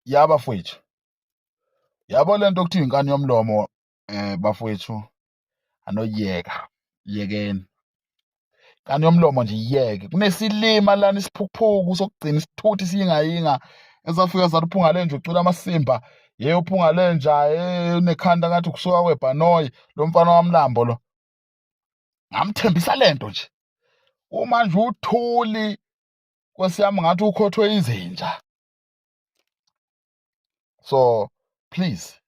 Ya bafowethu, yabo lento okuthiwa inkani yomlomo, bafowethu, anoyeka, yekeni inkani yomlomo nje, iyeke. Kunesilima lana, isiphukuphuku sokugcina, isithuthi siyingayinga, esafika sathi uphunga lenja ucula amasimba. Ye, uphunga lenja unekhanda ngathi kusuka kwebhanoyi. Lo mfana wamlambo lo ngamthembisa lento nje, uma nje uthuli, nkosi yami, ngathi ukhothwe izinja. So please,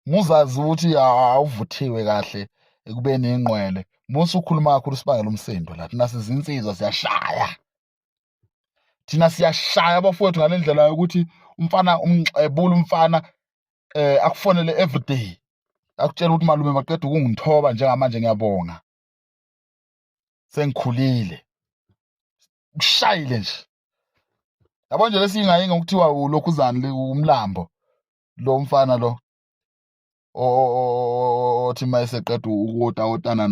muzazi ukuthi awuvuthiwe kahle ekubeni ingqwele, musu ukhuluma kakhulu, sibangela umsindo la. Thina sizinsizwa, siyashaya, thina siyashaya abafowethu ngale ndlela yokuthi umfana umxebula, umfana akufonele every day, akutshela ukuthi, "Malume, maqeda ukungithoba njengamanje, ngiyabonga, sengikhulile." Kushayile nje, yabo nje, lesingayinga ukuthiwa ulokhuzane, umlambo lo mfana lo othi uma eseqeda ukotawotana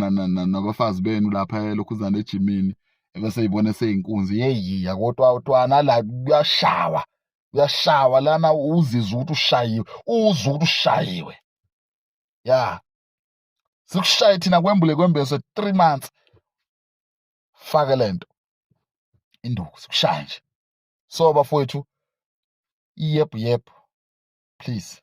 nabafazi benu lapha elokhuzane ejimini, ebese yibona eseyinkunzi. Yeyi, akotwawotwana la, kuyashawa, kuyashawa lana, uzizwe ukuthi ushayiwe, uzwe ukuthi ushayiwe. Ya, sikushaye thina kwembule kwembeswe 3 months, fake lento induku, sikushaya nje. So bafowethu, yep, yep, please.